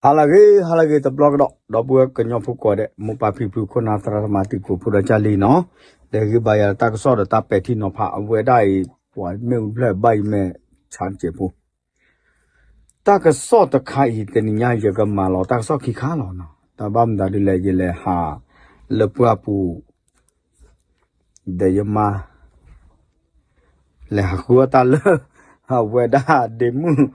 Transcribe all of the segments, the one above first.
ဟါလၢအဂ့ၤ ဟါလၢအဂ့ၤတဘျီကဒီး ဒီပုၢ်ဝဲၢ်ကညီဖိကိးဂၤဒဲး မိၢ်ပၢ်ဖံဖု ခိၣ်နၢ်သရၣ်သမါ တံၤသကိးဖိဒီးကၢ်လံနီၤ, ဒီးဂံၢ်ဘါယၤလၢတၢ်ကစီၣ်ဒီးတၢ်ပဲာ်ထံနီၤဖးအဝဲဒၣ်အံၤ ပှၤမ့ၣ်အူဖျၢၣ်ဘၣ်ယမဲာ်ဆါတစဲးဖိ တၢ်ကစီၣ်တခါအံၤ တနံၤညါယကမၤလီၤတၢ်ကစီၣ်ခံခါလီၤနီၤ, တၢ်ဘၣ်မတၤဒ်လဲၣ် ယလဲၤဟးလၢပှၢ်ပူၤ ဒီးယမါ လဲၤဟးဃုအီၣ်တၢ်လၢ အဝဲဒၣ်ဒ့မုၣ်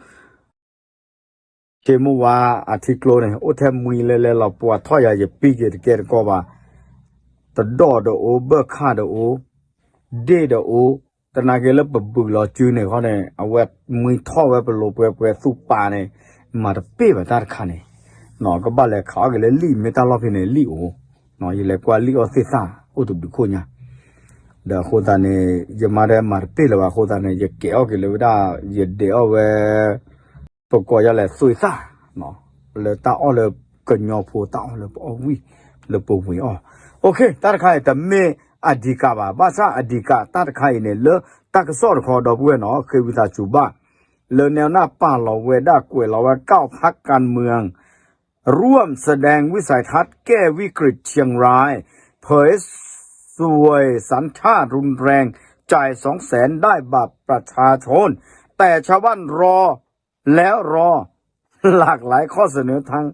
ခ့မိၢ်ဝါအထံကျိန့ၣ် အိၣ်ထဲမှံလၢလဲလီၤ ပှၤထီၣ်ယၤ ယပံက့ၤတကဲတကီဘၣ်, တဒီၣ်ဒီးအိၣ် ဘၢၣ်ခၣ်ဒီးအိၣ် ဒ့ၣ်ဒီးအိၣ်, သနာ်က့လၢပဘုးလီၤစုန့ၣ်ခီန့ၣ် အဝဲမှံထီၣ်ဝဲပလိၤပှဲၤပှဲၤသူၣ်ပာ်န့ၣ် မၤတပ့ၢ်ဘၣ်တၢ်တခါန့ၣ်, ကဘၣ်လဲၤခးအီၣ်က့ၤလၢလံာ် မ့ၢ်တၢ်လီၢ်ဖဲန့ၣ်လံာ်အိၣ်, ယလဲၤကွၢ်လံာ်အီၣ်သ့ၣ်သၣ် အိၣ်တဘျုးခိၣ်ညါ ဒီးအဃိသတးန့ၣ် ယမါတဲမၤတပ့ၢ်လၢၤဘၣ်အဃိသတးန့ၣ် ယကဲးအီၣ်က့ၤလၢဝဲဒၣ် ယဒဲးအီၣ်ဝဲ ပကိးယၤလဲၣ်သွ့သၣ်, လၢတၢ်အီၣ်လၢကညီဖိ တၢ်အီၣ်လၢပအီၣ်ဝံၣ် လၢပဝံၤအီၣ်, တၢ်တခါအံၤတမ့ၢ်အဓိကဘၣ်, ဘၣ်ဆၣ်အဓိကတၢ်တခါအံၤန့ၣ် လၢတၢ်ကစီၣ်တခီ ဒီပုၢ်ဝဲၢ်နီၤ ဃ့ဝံသးစူၤဘၣ်, လၢ แนวหน้า ပာ်လီၤဝဲဒၣ်ကွဲးလီၤဝဲ เก้า พรรคการเมือง ร่วมแสดงวิสัยทัศน์แก้วิกฤตเชียงราย เผยสวยสัญชาติรุนแรง จ่ายสองแสนได้บัตรประชาชน แต่ชาวบ้านรอแล้วรอ หลากหลายข้อเสนอ ทาง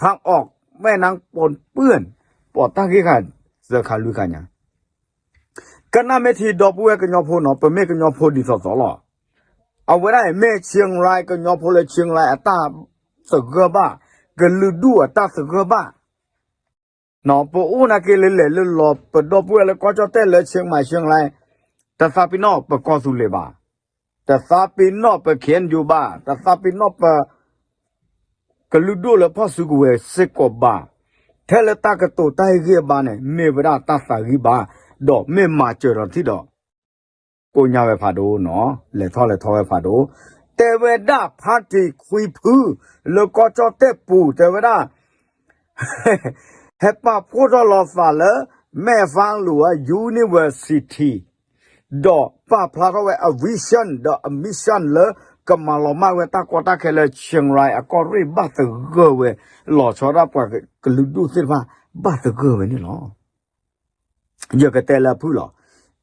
ทางออกแม่น้ำปนเปื้อน ပိာ်တၢ်ဂ့ၢ်ခါ စၢခါလွံၢ်ခါညါ ကနၣ်မ့ၢ်ထံ ဒီပုၢ်ဝဲၢ်ကညီဖိနီၤ ပမ့ၢ်ကညီဖိဒ်သိးသိးလီၤ. အဝဲဒၣ်အံၤမ့ၢ် เชียงราย ကညီဖိလၢ เชียงราย အတၢ်သဂၢၢ်ဘၣ်, ကလုာ်ဒူၣ်အတၢ်သဂၢၢ်ဘၣ်, ပအိၣ်နာ်က့လၢလဲၤလၢလီၤ ပဒီပုၢ်ဝဲၢ်လၢကီၢ်ကၠီၣ်တဲၣ်လၢ เชียงใหม่ เชียงราย တသးပ့ၤနီၣ်ပကီၢ်သူလ့ၤဘၣ်, တသးပ့ၤနီၣ်ပ เคเอ็นยู ဘၣ်, တသးပ့ၤနီၣ်ပ ကလုာ်ဒူၣ်လၢဖီၣ်စုကဝဲၤစ့ၢ်ကီးဘၣ်, ထဲလၢတၢ်ကတိၤတၢ်ဟ့ၣ်ဂံၢ်ဘါန့ၣ် မ့ၢ်ဝဲဒၣ်တၢ်သးဂံၢ်ဘါ, ဒီးမ့ၢ်မၤစၢၤဒီးထံၣ်ဒီး ကိညါဝဲဖးဒိၣ်နီၤ, လဲၤထီၣ်လဲၤထီဝဲဖးဒိၣ်, တဲဝဲဒၣ် ဖါတံၢ်ခွံဖု လၢကီၢ်ကၠီၣ်တဲၣ်ပူၤ တဲဝဲဒၣ် ဟဲပာ်ဖှိၣ်ထီၣ်လီၤသးလၢ မဲၢ်ဖးလူၤ University ဒီးပာ်ဖျါထီၣ်ဝဲအ vision ဒီးအ mission လၢကမၤလီၤမၢ်ဝဲတၢ်ကီတၢ်ခဲလၢ เชียงราย အကီၢ်ရ့ၣ်ဘၣ်သဂၢၢ်ဝဲ, လီၤဆီဒၣ်ပှၤကလုာ်ဒူၣ်သ့ၣ်တဖၣ် ဘၣ်သဂၢၢ်ဝဲန့ၣ်လီၤ. ယကတဲလၢအဖုၣ်လီၤ.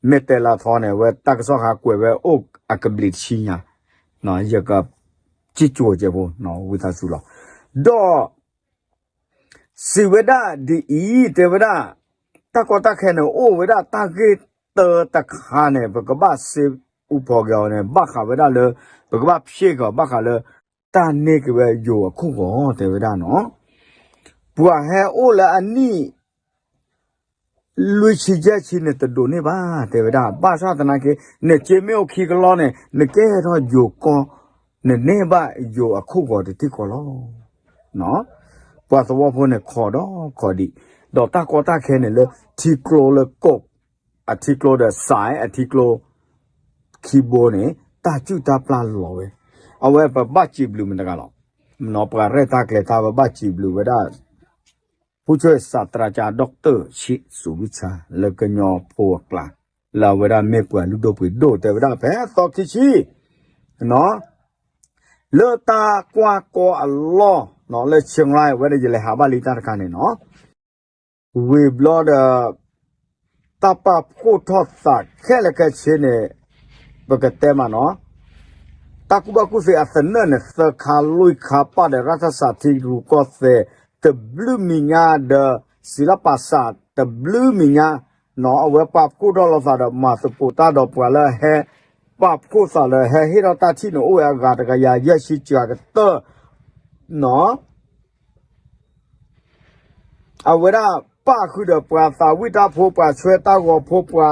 မ့ၢ်တဲလၢအထီန့ၣ် အဝဲတၢ်ကစီၣ်ခါကွဲးဝဲအိၣ်အကဘျံးတဆံညါ, ယက စံၣ်ကၠိကဲးဖိ ဝံသးစူၤလီၤ. ဒီး စံးဝဲဒၣ်ဒ်အံၤ တဲဝဲဒၣ် တၢ်ကီတၢ်ခဲန့ၣ် အိၣ်ဝဲဒၣ်တၢ်ဂ့ၢ်တၢတခါန့ၣ် ပကဘၣ်စ့အူဖီက့ၤအီၤန့ၣ် ဘၣ်ဃးဝဲဒၣ်လၢ ပကဘၣ်ဖျ့က့ၤအီၤ ဘၣ်ဃးလၢ တၢ်န့ၢ်က့ၤဝဲယိၤအခိၣ်ဂီၤ တဲဝဲဒၣ်နီၤ. ပှၤဟဲအိၣ်လၢအနံၣ် လွံၢ်ဆံယဲၢ်ဆံန့ၣ် တဒိးန့ၢ်ဘၣ် တဲဝဲဒၣ်. ဘၣ်ဆၣ်သနာ်က့ နစ့မ့ၢ်အိၣ်ခံကလီန့ၣ် နကဲထီၣ်ယိၤကီၢ်, နန့ၢ်ဘၣ်ယိၤအခိၣ်ဂီၤတထံၣ်ဃီလီၤ. ပှၤသဝီဖိန့ၣ် ခိးဒီးခိးဒံး, ဒီးတၢ်ကီတၢ်ခဲန့ၣ်လၢ ထံကျိလၢကိး အထံကျိဒီးစဲး အထံကျိ ခံဘိန့ၣ် တၢ်စုၣ်တၢ်ပျၢ်လီၤဝဲ. အဝဲပဘၣ်စံးဘျုးမတၤတဂၤလီၤ. ပှၤရဲၣ်တၢ်ကျဲၤတၢ် ပဘၣ်စံးဘျုးဝဲဒၣ် ผู้ช่วยศาสตราจารย์ ดอกเตอร์ ชิสุวิชา လၢကညီဖိအကျါ, လၢအဝဲဒၣ်မ့ၢ်ပှၤလုၢ်ဒိၣ်ပှ့ၤဒိၣ် တဲဝဲဒၣ် ဖဲအသီခံဆံ လၢတၢ်ကွၢ်ကီအလီၢ် လၢ เชียงราย ဝဲဒၣ် ယလဲၤဟးဘၣ်လံတၢ်တခါန့ၣ်နီၤ. ဝံၤဘျီဒီး တၢ်ပာ်ဖှိၣ်ထီၣ်သးခဲလၢာ်ခဲဆ့န့ၣ် ပကတဲမးနီၤ, တၢ်ကူၣ်ဘၣ်ကူၣ်သ့အသနၢၣ်န့ၣ် သၢခါလွံၢ်ခါပာ်ဒီး ရၢထၢၣ်စးထံရူၢ်ကီၢ်သဲး တဘျုးမံၤညါဒီး စံလၢပာ်စး တဘျုးမံၤညါနီၤ. အဝဲပာ်ဖှိၣ်ထီၣ်လိာ်သးဒီး မၤသကိးတၢ်ဒီးပှၤလၢဟဲ ပာ်ဖှိၣ်သးလၢဟဲဟ့ၣ်ထီၣ်တၢ်ထံၣ်န့ၣ် အိၣ်ဝဲအဂၤတကယၤယဲၢ်ဆံကတၢၢ်နီၤ. အဝဲဒၣ်ပာ်ဃုာ်ဒီးပှၤသးဝံၣ်တၢ်ဖိ ပှၤဆွဲတၢ်ဂီၤဖိ ပှၤ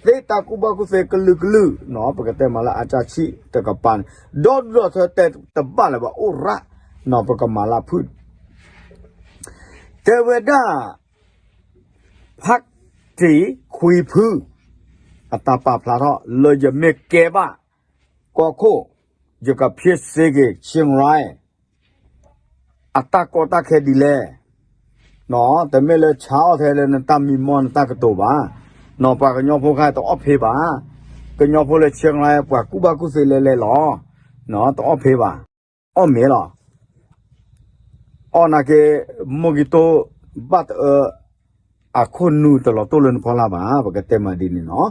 သ့တၢ်ကူၣ်ဘၣ်ကူၣ်သ့ကလုာ်ကလုာ်နီၤ, ပကတဲမးလၢအကၢ်ဆံၣ်တကပၤန့ၣ် ဒီဒူၣ်ဒီထၢတဲတဘၣ်လၢၤဘၣ် အိၣ်ရၣ်နီၤ, ပကမၤလၢဖုၣ် တဲဝဲဒၣ် ဖါတံၢ်ခွံဖု အတၢ်ပာ်ဖျါထီၣ်လၢယမ့ၢ်ကဲဘၣ် ကီၢ်ခိၣ်, ယကဖျ့စ့က့ၤ เชียงราย အတၢ်ကီတၢ်ခဲဒ်လဲၣ်နီၤ, တမ့ၢ်လၢဆါအီၣ်ထဲလၢနတၢ်မံမီၢ်နတၢ်ကတိၤဘၣ်နီၤ, ပှၤကညီဖိခါတအီၣ်ဖ့ဘၣ်, ကညီဖိလၢ เชียงราย ပှၤကူၣ်ဘၣ်ကူၣ်သ့လဲၤလဲၤလီၤ, တအီၣ်ဖ့ဘၣ်, အီၣ်မ့ၤလီၤ. အီၣ်နာ်က့ မိၢ်ကံတိ ဘၣ်တအၢ အခိၣ်နူာ်တလီၤတိၢ်လၢနဖီလာ်ဘၣ် ပကတဲမးဒ်န့ၣ်နီၤ.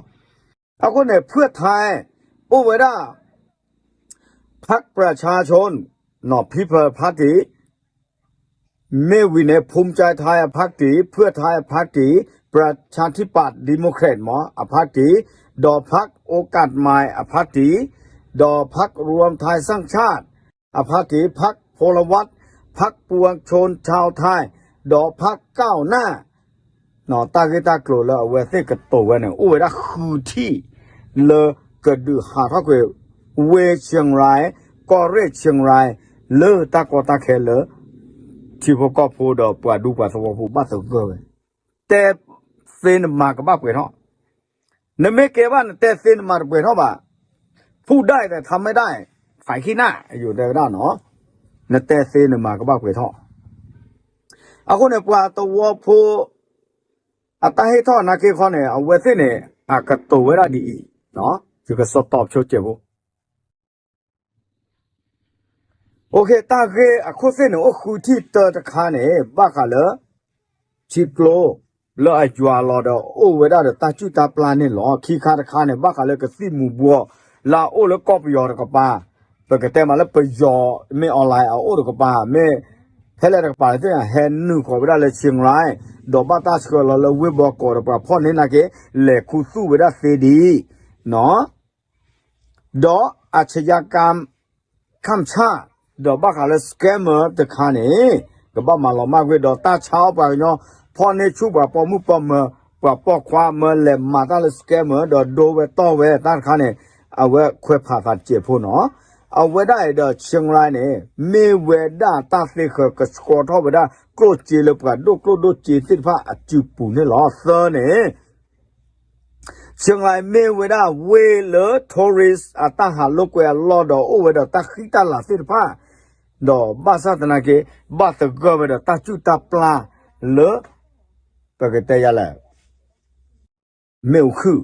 အဃိန့ၣ် ဖုၣ်ထါ အိၣ်ဝဲဒၣ် พรรคประชาชน People Party မ့ၢ်ဝံၤန့ၣ် ภูมิใจไทย အ party, เพื่อไทย အ party, ประชาธิปัตย์ Democrat မ့ၢ် အ party, ဒီး พรรคโอกาสใหม่ အ party, ဒီး พรรครวมไทยสร้างชาติ အ party, พรรคพลวัต พรรคปวงชนชาวไทย ဒီး พรรคก้าวหน้า တၢ်ဂ့ၢ်တၢ်ကျိၤလၢအဝဲသ့ၣ်ကတိၤဝဲန့ၣ် အိၣ်ဝဲဒၣ်ဃုထံၣ် လၢကဒုးဟးထီၣ်ကွံာ် ဝ့ၢ် เชียงราย, ကီၢ်ရ့ၣ် เชียงราย လၢတၢ်ကီတၢ်ခဲလၢ ထံဖိကီၢ်ဖိဒီးပှၤဒူပှၤသဝီဖိဘၣ်သဂၢၢ်ဝဲ တဲသ့နမၤကဘၣ်ပှဲၤထီၣ်, နမ့ၢ်ကဲဘၣ်နတဲသ့နမၤတပှဲၤထီၣ်ဘၣ်, ဖူၣ်ဒၣ်အံၤ ထးမ့ၢ်ဒၣ်အံၤ ဖးခံနၣ် ယိၤတဲဝဲဒၣ်နီၤ, နတဲသ့နမၤကဘၣ်ပှဲၤထီၣ်, အဃိန့ၣ် ပှၤသဝီဖိ အတၢ်ဟ့ၣ်ထီၣ်နာ်က့ခီန့ၣ် အဝဲသ့ၣ်န့ၣ် အကတိၤဝဲဒၣ်ဒ်အံၤ, ယကစီၤတီၤဖျိကဲးဖိ တၢ်ဂ့ၢ်အခိၣ်သ့ၣ်န့ၣ် အိၣ်ဃုထံၣ်တၢတခါန့ၣ် ဘၣ်ဃးလၢ ထံကျိ လၢအယွၤလီၤဒီးအိၣ်ဝဲဒၣ်ဒီးတၢ်စုၣ်တၢ်ပျၢ်န့ၣ်လီၤ. ခံခါတခါန့ၣ် ဘၣ်ဃးလၢကသံၣ်မူၤဘှီး လၢအအိၣ်လၢကီၢ်ပယီၤတကပၤ, ပကတဲမးလၢပယီၤ မ့ၢ် online အအိၣ်တကပၤ မ့ၢ် ဖဲလဲၣ်တကပၤသ့ၣ် ဟဲနုာ်ဃီၤဝဲဒၣ်လၢ เชียงราย ဒီးဘၣ်တၢ်ဆှၢလီၤလၢဝ့ၢ်ဘီကီးဒီးပှၤဖီၣ်န့ၢ်နာ်က့ လဲၤခူသူၣ်ဝဲဒၣ်သ့ဒံး ဒီး อาชญากรรมข้ามชาติ ဒီးဘၣ်ဃးလၢ scammer တခါန့ၣ် ကဘၣ်မၤလီၤမၢ်ကွံာ် ဒီးတၢ်ဆါအီၣ်ပှၤကညီ ဖီၣ်န့ၢ်ဆူၣ်ပှၤပိာ်မုၣ်ပိာ်မၢၤ ပှၤပိာ်ခွါမၢလဲၤမၤတၢ်လၢ scammer ဒီးဒိဝဲတီၢ်ဝဲတၢ်တခါန့ၣ် အဝဲခွဲးဖးသးတစဲးဖိနီၤ. အဝဲဒၣ်အံၤဒီး เชียงราย န့ၣ် မ့ၢ်ဝဲဒၣ်တၢ်သ့ဃၢၤကဆှီထီၣ်ဝဲဒၣ် ကျိၣ်စ့လၢပှၤဒိၣ်ကျိၣ်ဒိၣ်စ့သ့ၣ်တဖၣ်အစုပူၤန့ၣ်လီၤ. သၢန့ၣ် เชียงราย မ့ၢ်ဝဲဒၣ်ဝ့ၢ်လၢ tourist အတၢ်ဟးလိာ်ကွဲအလီၢ်ဒီးအိၣ်ဝဲဒီးတၢ်ဃံတၢ်လၤသ့ၣ်တဖၣ်, ဒီးဘၣ်ဆၣ်သနာ်က့ ဘၣ်သဂၢၢ်ဝဲဒီးတၢ်စုၣ်တၢ်ပျၢ်လၢ ပကတဲယၤလဲၣ် မ့ၣ်အူခုၣ်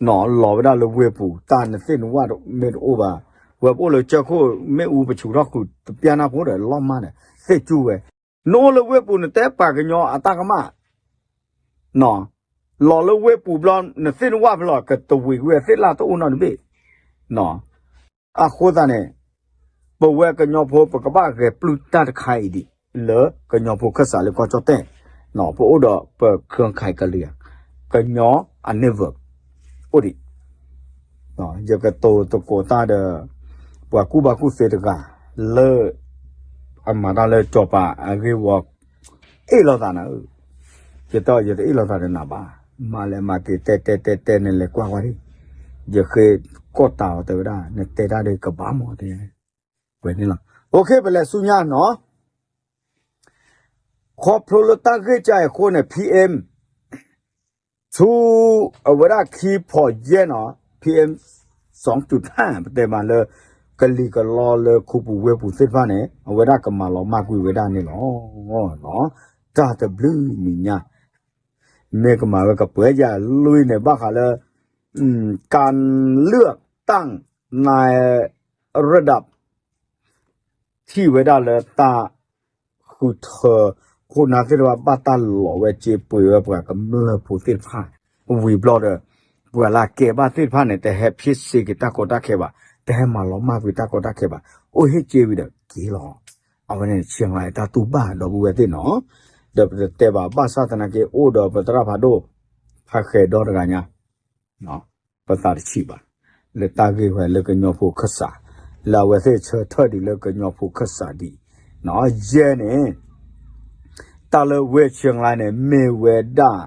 လီၤဝဲဒၣ်လၢဝ့ၢ်ပူၤ တၢ်နသ့ၣ်နဝၣ်မ့ၢ်တအိၣ်ဘၣ်, ဝဲပအိၣ်လၢကၠၢခိၣ်မ့ၣ်အူပဆူးထီၣ်ဃုာ်တပျၢ်နၢ်ဖိဒီးလီၤမၢ်န့ၣ် သ့ၣ်ကၠူဝဲ, နအိၣ်လၢဝ့ၢ်ပူၤနတဲပှၤကညီအတၢ်ကမၣ် လီၤလၢဝ့ၢ်ပူၤဘျီ နသ့ၣ်နဝၣ်ဖဲလဲၣ် ကတဝံၤကွံာ်သ့ၣ်လၢ်တအိၣ်နီတဘ့ၣ်, အဃိသတးန့ၣ် ပဝဲကညီဖိ ပကဘၣ်ဂဲၤပျုၢ်တၢ်တခါအံၤဒံး လၢကညီဖိခၢၣ်စးလၢကီၢ်ကၠီၣ်တဲၣ်, ပအိၣ်ဒီးပ เครือข่าย ကလုာ် ကညီအ network အိၣ်ဒံး, ယကတိၤသကိးတၢ်ဒီး ပှၤကူၣ်ဘၣ်ကူၣ်သ့တဂၤ လၢ အမၤတၢ်လၢစီၤပၤအဂ့ၢ်ဝီ အ့ၣ်လိာ်သးနၤ, ယတဲယတအ့ၣ်လိာ်သးဒီးနၤဘၣ်, မၤလဲၤမၤက့ၤတဲတဲတဲတဲန့ၣ် လဲၤကွၢ်ကွၢ်ဒံး, ယဃ့ကိးတးအီၤတဲဝဲဒၣ် နတဲတၢ်ဒီးကဘၣ်မၤတဲ, ဝဲန့ၣ်လီၤ. ပလဲၤဆူညါနီၤ, ခီဖျိလၢတၢ်ဂ့ၢ်ကါအံၤအဃိန့ၣ် PM ဆူ အဝဲဒၣ်ခံဖီးယဲၢ်နီၤ, PM စီၤတူးထၣ် ပတဲမးလၢ ကလံၤကလီလၢခူပူၤဝ့ၢ်ပူၤသ့ၣ်တဖၣ်န့ၣ် အဝဲဒၣ်ကမၤလီၤမၢ်ကွံာ်ဝဲဒၣ်န့ၣ်လီၤ. တၢ်တဘျုးမံၤညါ မ့ၢ်ကမၤဝဲကပှဲၤယၤလွံၢ်န့ၣ် ဘၣ်ဃးလၢ การเลือกตั้ง ในระดับ ထံၣ်ဝဲဒၣ်လၢတၢ်ဃုထၢ ခိၣ်နၢ်သ့ၣ်တဖၣ် ဘၣ်တၢ်လီၤဝဲစ့ပှ့ၤဝဲပှၤကမျၢၢ်ဖိသ့ၣ်တဖၣ် ဝံၤဘျီဒီး ပှၤလၢအကဲဘၣ်သ့ၣ်တဖၣ်န့ၣ် တဟဲဖံးစ့က့ၤတၢ်ကီတၢ်ခဲဘၣ်, တဟဲမၤလီၤမၢ်ကွံာ်တၢ်ကီတၢ်ခဲဘၣ်, အိၣ်ဟ့ၣ်စ့ဝံၤဒီးက့ၤလီၤ. အဝဲန့ၣ် ဆံးလၤတၢ်တူၢ်ဘၣ်ဒီပုၢ်ဝဲၢ်သ့ၣ်နီၤ, ဒီးပတတဲဘၣ် ဘၣ်ဆၣ်သနာ်က့ အိၣ်ဒီးပသရၣ်ဖးဒိၣ် ဖးဃဲၤဒီတဂၤညါ ပသးတဆံးဘၣ် လၢတၢ်ဂ့ၢ်ဝဲလၢကညီဖိခၢၣ်စး, လၢအဝဲသ့ၣ်ဆၢထၢၣ်ဒံးလၢကညီဖိခၢၣ်စးဒံး, ယဲၢ်န့ၣ် တၢ်လၢဝ့ၢ်ဆံးလၤန့ၣ် မ့ၢ်ဝဲဒၣ်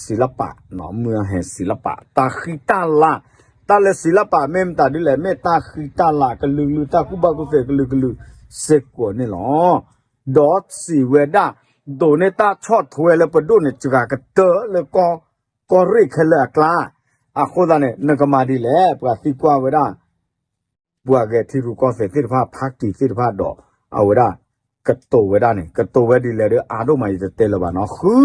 ศิลปะ, မုၢ်ဟဲ ศิลปะ တၢ်ဃံတၢ်လၤ, တၢ်လၢ ศิลปะ မ့ၢ်မတၤဒ်လဲၣ် မ့ၢ်တၢ်ဃံတၢ်လၤကလုာ်ကလုာ် တၢ်ကူၣ်ဘၣ်ကူၣ်သ့ကလုာ်ကလုာ်စ့ၢ်ကီးန့ၣ်လီၤ. ဒီးစံးဝဲဒၣ် ဒိးန့ၢ်တၢ်ဆီၣ်ထွဲလၢပဒိၣ်န့ၣ် စှၤကတၢၢ်လၢကီၢ်ရ့ၣ်ခဲလၢာ်အကျါ, အဃိသတးန့ၣ် နကမၤဒ်လဲၣ် ပှၤသံကွၢ်ဝဲဒၣ် ပှၤဂဲၤထံရူၢ်ကီၢ်သဲးသ့ၣ်တဖၣ် ဖါတံၢ်သ့ၣ်တဖၣ်ဒီး အဝဲဒၣ် ကတိၤဝဲဒၣ်န့ၣ် ကတိၤဝဲဒ်လဲၣ်ဒီးအါဒိၣ်မး ယတတဲလၢၤဘၣ်နီၤ. ဃု,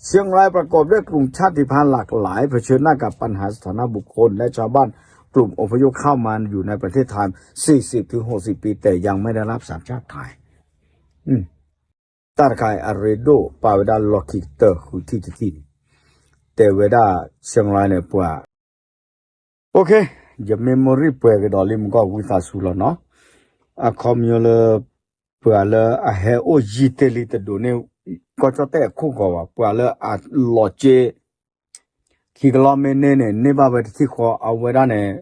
เชียงรายประกอบด้วยกลุ่มชาติพันธุ์หลากหลาย เผชิญหน้ากับปัญหาสถานะบุคคลและชาวบ้านกลุ่มอพยพเข้ามาอยู่ในประเทศไทย สี่สิบถึงหกสิบปี แต่ยังไม่ได้รับสัญชาติไทย อืม တၢ်တခါအံၤအရ့ဒိၣ်ပာ်ဝဲဒၣ်လီၢ်ခံကတၢၢ်ဃုထံၣ်တထံၣ်န့ၣ် တဲဝဲဒၣ် ရှဲၣ်ရၣ်န့ၣ် ပှၤ OK, ယ memory ပှဲၤကဒီးလံမ့ၢ်ကီၢ်ဝံသးစူၤလီၤနီၤ, အခီပညီလၢ ပှၤလၢအဟဲအိၣ်ယံၤတ့ၢ်လံတဒိးန့ၢ် ကီၢ်ကၠီၣ်တဲၣ်အခိၣ်ဂီၤဘၣ်, ပှၤလၢအလီၤက့ ခံကလီမ့ၢ်န့ၢ်န့ၣ် န့ၢ်ဘၣ်ဝဲတထံၣ်ဃီ အဝဲဒၣ်န့ၣ်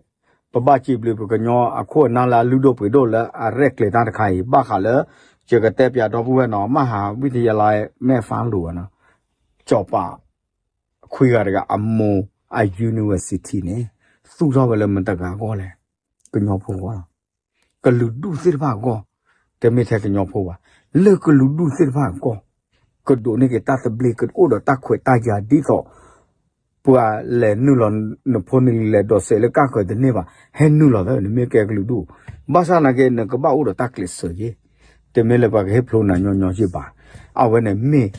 ပဘၣ်စံးဘျုးပကညီအခိၣ်အနၢ်လၢအလုၢ်ဒိၣ်ပှ့ၤဒိၣ်လၢအရဲၣ်ကျဲၤတၢ်တခါအံၤ ဘၣ်ဃးလၢ ယကတဲပၠးဒီပုၢ်ဝဲၢ်နီၤ မဟါဝံသယလါ မဲၢ်ဖးလိာ်ဝဲနီၤ, စီၤပၤ ခွံဂၤတဂၤအမိၢ်အ university န့ၣ် သူၣ်ထီၣ်ဝဲလၢမတၤတဂၤအဂီၢ်လဲၣ်, ကညီဖိအဂီၢ်လီၤ. ကလုာ်ဒူၣ်သ့ၣ်တဖၣ်အဂီၢ်, တမ့ၢ်ထဲကညီဖိဘၣ်, လၢကလုာ်ဒူၣ်သ့ၣ်တဖၣ်အဂီၢ်, ကဒိးန့ၢ်က့ၤတၢ်သဘျ့ ကအိၣ်ဒီးတၢ်ခွဲးတၢ်ယာ်ဒ်သိး ပှၤလဲၤနုာ်လီၤနဖိနလံၤလဲၤဒိးစဲးလၢကၣ်ဃၢၤတန့ၢ်ဘၣ်, ဟဲနုာ်လီၤသၢ နမ့ၢ်ကဲကလုာ်ဒူၣ်, ဘၣ်ဆၣ်နာ်က့ နကဘၣ်အိၣ်ဒီးတၢ်ကျဲးစၢးယ့ၢ်, တမ့ၢ်လၢပှၤကဟ့ၣ်ဖျိနၤညီညီယ့ၢ်ဘၣ်, အဝဲန့ၣ်မ့ၢ်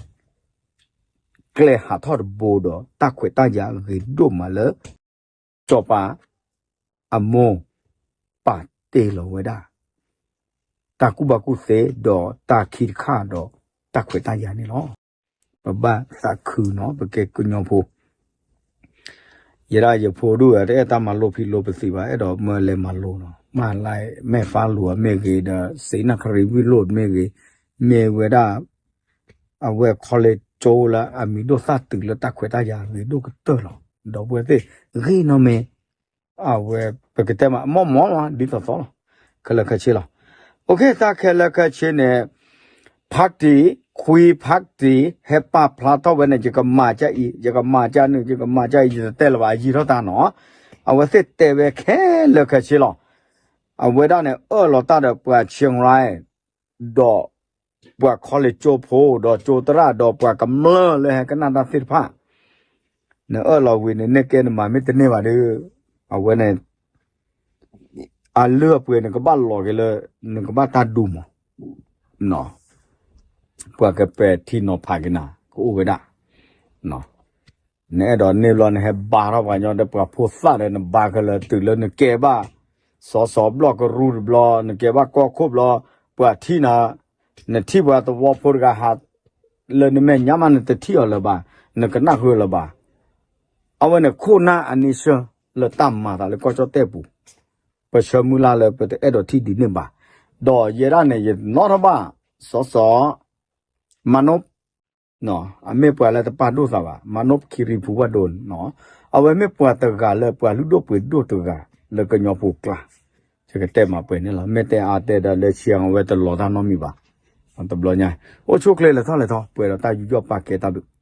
ကျဲဟးထီၣ်တဘိဒီးတၢ်ခွဲးတၢ်ယာ်အဂ့ၤဒိၣ်မးလၢ စီၤပၤ အမိၢ် ပာ်တ့ၢ်လီၤဝဲဒၣ် တၢ်ကူၣ်ဘၣ်ကူၣ်သ့ဒီးတၢ်ခံတခါဒီးတၢ်ခွဲးတၢ်ယာ်န့ၣ်လီၤ. ပဘၣ်သးခုနီၤ ပကဲကညီဖိ ယဲဒၣ်ယဖိဒိၣ်ဝဲ တအဲၣ်တၢ်မၤလိဖံးလိပသံးဘၣ် အဲၣ်ဒိးမၢလဲၤမၤလိနီၤ မၤလၢမဲာ်ဖးလိာ်မ့ၢ်ဂ့ၤဒီး စ့နၣ်ခရံာ်ဝံလိာ်မ့ၢ်ဂ့ၤ မ့ၢ်ဝဲဒၣ် အဝဲ college ကၠိလၢအမံၤဒိၣ်သၣ်တုၤလၢတၢ်ခွဲးတၢ်ယာ်ဂ့ၤဒိၣ်ကတၢၢ်လီၤ. ဒီပုၢ်ဝဲၢ်သ့ၣ် ဂ့ၢ်နီၢ်မ့ၢ် အဝဲပကတဲမး မီၢ်မီၢ်လီၤ ဒ်သိးသိးလီၤ ခဲလၢာ်ခဲဆ့လီၤ. အိၣ်ခ့ တၢ်ခဲလၢာ်ခဲဆ့န့ၣ် ဖးတံၢ် ခွံဖးတံၢ် ဟဲပာ်ဖျါထီၣ်ဝဲန့ၣ် ယကမၤကအံၤ ယကမၤကန့ၣ် ယကမၤကအံၤ ယတတဲလၢၤဘၣ် အယံၤထီၣ်တၢ်နီၤ အဝဲသ့ၣ်တဲဝဲခဲလၢာ်ခဲဆ့လီၤ. အဝဲဒၣ်န့ၣ် အၢၣ်လီၤတၢ်ဒီးပှၤ Chiang Rai ဒီးပှၤ college ကၠိဖိ ဒီးကၠိသရၣ် ဒီးပှၤကမျၢၢ်လၢဟဲကနၣ်တၢ်သ့ၣ်တဖၣ် နအၢၣ်လီၤဝံၤန့ၣ် နကဲနမၤမ့ၢ်တန့ၢ်ဘၣ်ဒီး အဝဲန့ၣ် အလုၢ်အပှ့ၤန့ၣ် ကဘၣ်လီၤက့ၤလၢ နကဘၣ်တၢ်ဒူမး ပှၤကပဲာ်ထံနီၤဖးက့ၤနၤ ကအိၣ်ဝဲဒၣ် နအဲၣ်ဒိးန့ၢ်ဘျီ နဟဲဘါထီၣ်ပှၤညီဒီးပှၤဖိသၣ်ဒီး နဘါခဲလၢာ်တုၤလၢနကဲဘၣ် စီၤစီၤဘျီၣ်ကရူၢ်တဘျီ နကဲဘၣ်ကီၢ်ခိၣ်ဘျီ ပှၤထံၣ်နၤ နထံၣ်ပှၤသဝီဖိတဂၤဟး လၢနမဲာ်ညါမး နတထံၣ်အီၤလၢၤဘၣ် နကနၣ်ဃုာ်လၢၤဘၣ်. အဝဲန့ၣ်ခိၣ်နၢ်အနံၤဆၢလၢတၢ်မၤသးလၢကီၢ်ကၠီၣ်တဲၣ်ပူၤ ပဆၢမုၢ်လၢ်လၢပတအဲၣ်ဒိးထံၣ်ဒ်န့ၣ်ဘၣ်. ဒီးယဲဒၣ်န့ၣ် ယနီၣ်ထီၣ်ဘၣ် စီၤစီၤ မၤနိ အမ့ၢ်ပှၤလၢတပာ်ဒိၣ်သးဘၣ် မၤနိခံရံၣ်ဖူဝဲဒိၣ်န့ၣ် အဝဲမ့ၢ်ပှၤတဂၤလၢပှၤလုၢ်ဒိၣ်ပှ့ၤဒိၣ်တဂၤ လၢကညီဖိကျါ ယကတဲမးပှဲၤန့ၣ်လီၤ. မ့ၢ်တဲအါတဲဒီးလၢဆံးအဝဲတလီၤတၢ်နီတမံၤဘၣ်. တဘျီညါ အိၣ်ဆူၣ်ချ့လဲၤထီၣ်လဲၤထီၣ် ပှဲၤဒီးတၢ်ယူးယီၣ်ပာ်ကဲတၢ်ဘျုး